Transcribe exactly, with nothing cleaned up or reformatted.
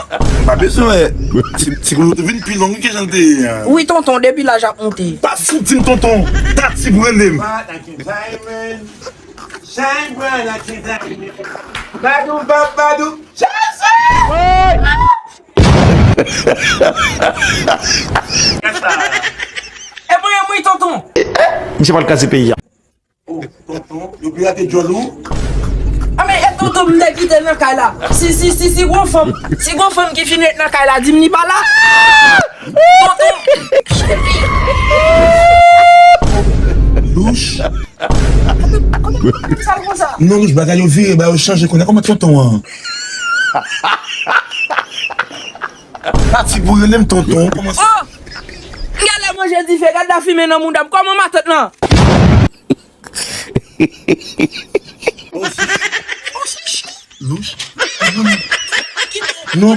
M pa bezwen wè. Ti, ti kote vin pi long ke jan l te ye a. Wi, tonton, depi laj ap monte. Pa sou di m tonton. Tati pou rele m. Bad like a diamond. Shine bright like a diamond. Badou, ba, badou. Jezi! E mwen, e mwen, tonton. Misye pral kraze peyi a. Oh, tonton, yo pirate djòl ou? A men, e tonton m te kite nan kay la. Si, si, si, si gon fanm, si gon fanm ki fin ret nan kay la, di m li pa la. Tonton. Louch. Sa l konsa? Non, Louch, bagay yo vire, bagay yo chanje kounye a. Kòman tonton an? Pati pou rele m tonton, kòman sa? Oh! M genlè manje dife, gad lafimen nan mouda m. Kòman matant lan? Louch. Non.